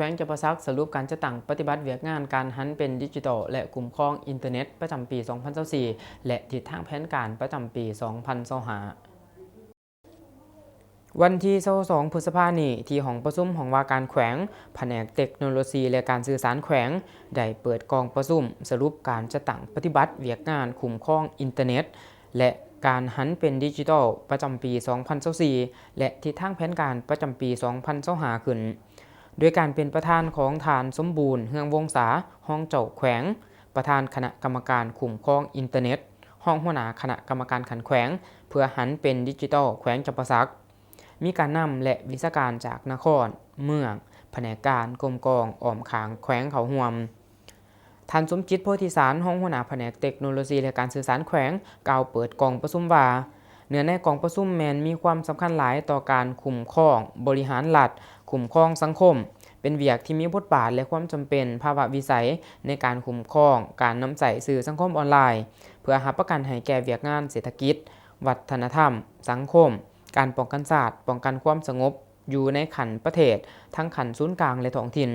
ວງຈຳປາສັກສະຫຼຸບການຈັດຕັ້ງປະຕິບັດວຽກງານການຫັນເປັນດິຈິຕອລ ແລະ ຄຸ້ມຄອງອິນເຕີເນັດປະຈຳປີສອງພັນຊາວສີ່ ແລະ ທິດທາງແຜນການປະຈຳປີສອງພັນຊາວຫ້າ. ວັນທີຊາວສອງ ພຶດສະພານີ້ ທີ່ຫ້ອງປະຊຸມຫ້ອງວ່າການແຂວງ, ພະແນກເຕັກໂນໂລຊີ ແລະ ການສື່ສານແຂວງ ໄດ້ເປີດກອງປະຊຸມສະຫຼຸບການຈັດຕັ້ງປະຕິບັດວຽກງານຄຸ້ມຄອງອິນເຕີເນັດ ແລະ ການຫັນເປັນດິຈິຕອລປະຈຳປີສອງພັນຊາວສີ່ ແລະ ທິດທາງແຜນການປະຈຳປີສອງພັນຊາວຫ້າຂຶ້ນ ໂດຍການເປັນປະທານຂອງທ່ານ ສົມບູນ ເຮືອງວົງສາ ຮອງເຈົ້າແຂວງ, ປະທານຄະນະກຳມະການຄຸ້ມຄອງອິນເຕີເນັດ, ຮອງຫົວໜ້າຄະນະກຳມະການຂັ້ນແຂວງ ເພື່ອຫັນເປັນດິຈິຕອລແຂວງຈຳປາສັກ, ມີການນຳ ແລະ ວິຊາການຈາກນະຄອນ, ເມືອງ, ພະແນກການ, ກົມກອງ, ອ້ອມຂ້າງແຂວງເຂົ້າຮ່ວມ. ທ່ານ ສົມຈິດ ໂພທິສານ ຮອງຫົວໜ້າພະແນກເຕັກໂນໂລຊີ ແລະ ການສື່ສານແຂວງ ກ່າວເປີດກອງປະຊຸມວ່າ, ເນື້ອໃນກອງປະຊຸມແມ່ນມີຄວາມສຳຄັນຫຼາຍຕໍ່ການຄຸ້ມຄອງບໍລິຫານລັດ, ຄຸ້ມຄອງສັງຄົມ, ເປັນວຽກທີ່ມີບົດບາດ ແລະ ຄວາມຈຳເປັນພາວະວິໄສໃນການຄຸ້ມຄອງການນຳໃຊ້ສື່ສັງຄົມອອນລາຍ ເພື່ອຮັບປະກັນໃຫ້ແກ່ວຽກງານເສດຖະກິດ, ວັດທະນະທຳ, ສັງຄົມ, ການປ້ອງກັນຊາດ, ປ້ອງກັນຄວາມສະຫງົບ ຢູ່ໃນຂັ້ນປະເທດ, ທັງຂັ້ນສູນກາງ ແລະ ທ້ອງຖິ່ນ.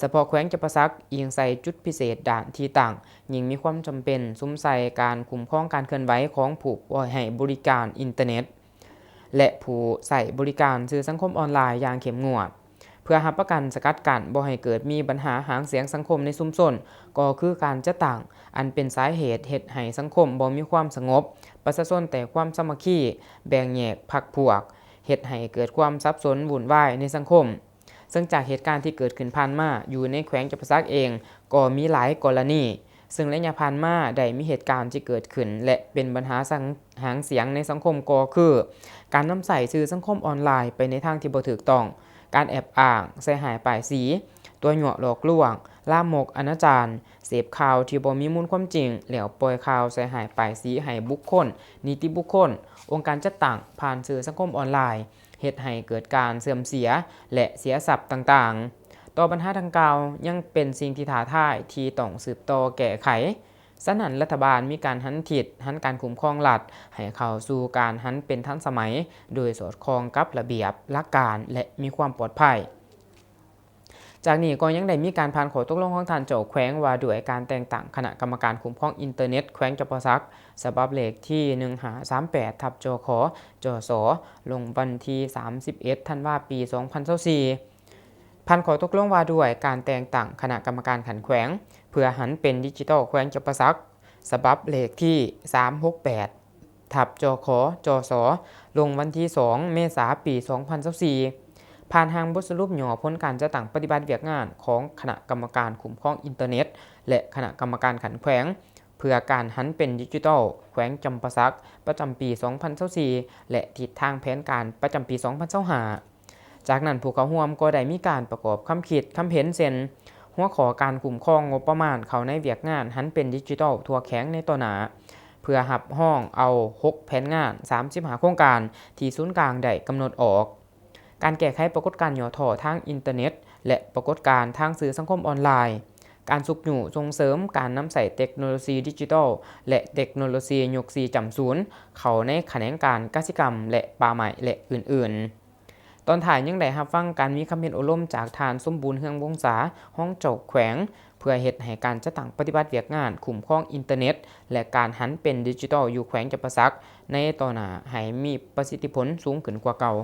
ສະເພາະແຂວງຈຳປາສັກ ອີງໃສ່ຈຸດພິເສດດ້ານທີ່ຕັ້ງ, ຍິ່ງມີຄວາມຈຳເປັນສຸມໃສ່ການຄຸ້ມຄອງການເຄື່ອນໄຫວຂອງຜູ້ໃຫ້ບໍລິການອິນເຕີເນັດ ແລະ ຜູ້ໃຊ້ບໍລິການສື່ສັງຄົມອອນລາຍຢ່າງເຂັ້ມງວດ. ເພື່ອຮັບປະກັນສະກັດກັ້ນບໍ່ໃຫ້ເກີດມີບັນຫາຫາງສຽງສັງຄົມໃນຊຸມຊົນ, ກໍຄືການຈັດຕັ້ງອັນເປັນສາເຫດເຮັດໃຫ້ສັງຄົມບໍ່ມີຄວາມສະຫງົບ, ປະຊາຊົນແຕກຄວາມສາມັກຄີ, ແບ່ງແຍກພັກພວກ, ເຮັດໃຫ້ເກີດຄວາມສັບສົນວຸ່ນວາຍໃນສັງຄົມ. ເຊິ່ງຈາກເຫດການທີ່ເກີດຂຶ້ນຜ່ານມາ ຢູ່ໃນແຂວງຈຳປາສັກເອງກໍມີຫຼາຍກໍລະນີ, ເຊິ່ງໄລຍະຜ່ານມາໄດ້ມີເຫດການທີ່ເກີດຂຶ້ນ ແລະ ເປັນບັນຫາສັງ ຫາງສຽງໃນສັງຄົມກໍຄື ການນຳໃຊ້ສື່ສັງຄົມອອນລາຍໄປໃນທາງທີ່ບໍ່ຖືກຕ້ອງ, ການແອບອ້າງ, ໃສ່ຮ້າຍປ້າຍສີ, ຕົວະຍົວະຫຼອກລວງ, ລາມົກອະນາຈານ, ເສບຂ່າວທີ່ບໍ່ມີມູນຄວາມຈິງ ແລ້ວປ່ອຍຂ່າວໃສ່ຮ້າຍປ້າຍສີໃຫ້ບຸກຄົນ, ນິຕິບຸກຄົນ, ອົງການຈັດຕັ້ງ ຜ່ານສື່ສັງຄົມອອນລາຍ, ເຮັດໃຫ້ເກີດການເສື່ອມເສຍ ແລະ ເສຍຊັບຕ່າງໆ. ຕໍ່ບັນຫາດັ່ງກ່າວ ຍັງເປັນສິ່ງທີ່ທ້າທາຍທີ່ຕ້ອງສືບຕໍ່ແກ້ໄຂ. ສະນັ້ນ, ລັດຖະບານມີການຫັນທິດ, ຫັນການຄຸ້ມຄອງລັດໃຫ້ເຂົ້າສູ່ການຫັນເປັນທັນສະໄໝ, ໂດຍສອດຄ່ອງກັບລະບຽບ, ຫຼັກການ ແລະ ມີຄວາມປອດໄພ. ຈາກນີ້ກໍຍັງໄດ້ມີການຜ່ານຂໍ້ຕົກລົງຂອງທ່ານເຈົ້າແຂວງວ່າດ້ວຍການແຕ່ງຕັ້ງຄະນະກຳມະການຄຸ້ມຄອງອິນເຕີເນັດແຂວງຈຳປາສັກ ສະບັບເລກທີໜຶ່ງຫ້າສາມແປດ ທັບ ຈຂ ຈສ ລົງວັນທີສາມສິບເອັດ ທັນວາ ປີສອງພັນຊາວສີ່. ຜ່ານຂໍ້ຕົກລົງວ່າດ້ວຍການແຕ່ງຕັ້ງຄະນະກຳມະການຂັ້ນແຂວງ ເພື່ອຫັນເປັນດິຈິຕອລແຂວງຈຳປາສັກ ສະບັບເລກທີສາມຫົກແປດ ທັບ ຈຂ ຈສ ລົງວັນທີສອງ ເມສາ ປີສອງພັນຊາວສີ່ ຜ່ານຮ່າງບົດສະຫຼຸບຫຍໍ້ຜົນການຈັດຕັ້ງປະຕິບັດວຽກງານຂອງຄະນະກຳມະການຄຸ້ມຄອງອິນເຕີເນັດ ແລະ ຄະນະກຳມະການຂັ້ນແຂວງ ເພື່ອການຫັນເປັນດິຈິຕອລແຂວງຈຳປາສັກ ປະຈຳປີສອງພັນຊາວສີ່ ແລະ ທິດທາງແຜນການປະຈຳປີສອງພັນຊາວຫ້າ. ຈາກນັ້ນ ຜູ້ເຂົ້າຮ່ວມກໍໄດ້ມີການປະກອບຄຳຄິດຄຳເຫັນ ເຊັ່ນ ຫົວຂໍ້ການຄຸ້ມຄອງງົບປະມານເຂົ້າໃນວຽກງານຫັນເປັນດິຈິຕອລທົ່ວແຂວງໃນຕໍ່ໜ້າ ເພື່ອຮັບຮອງເອົາຫົກແຜນງານ ສາມສິບຫ້າໂຄງການທີ່ສູນກາງໄດ້ກຳນົດອອກ, ການແກ້ໄຂປາກົດການຫຍໍ້ທໍ້ທາງອິນເຕີເນັດ ແລະ ປາກົດການທາງສື່ສັງຄົມອອນລາຍ, ການຊຸກຍູ້ສົ່ງເສີມການນຳໃຊ້ເຕັກໂນໂລຊີດິຈິຕອລ ແລະ ເຕັກໂນໂລຊີຍຸກສີ່ຈ້ຳສູນ ເຂົ້າໃນຂະແໜງການກະສິກຳ ແລະ ປ່າໄມ້ ແລະ ອື່ນໆ. ຕອນທ້າຍຍັງໄດ້ຮັບຟັງການມີຄຳເຫັນໂອ້ລົມຈາກທ່ານ ສົມບູນ ເຮືອງວົງສາ ຮອງເຈົ້າແຂວງ ເພື່ອເຮັດໃຫ້ການຈັດຕັ້ງປະຕິບັດວຽກງານຄຸ້ມຄອງອິນເຕີເນັດ ແລະ ການຫັນເປັນດິຈິຕອລຢູ່ແຂວງຈຳປາສັກໃນຕໍ່ໜ້າໃຫ້ມີປະສິດທິຜົນສູງຂຶ້ນກວ່າເກົ່າ.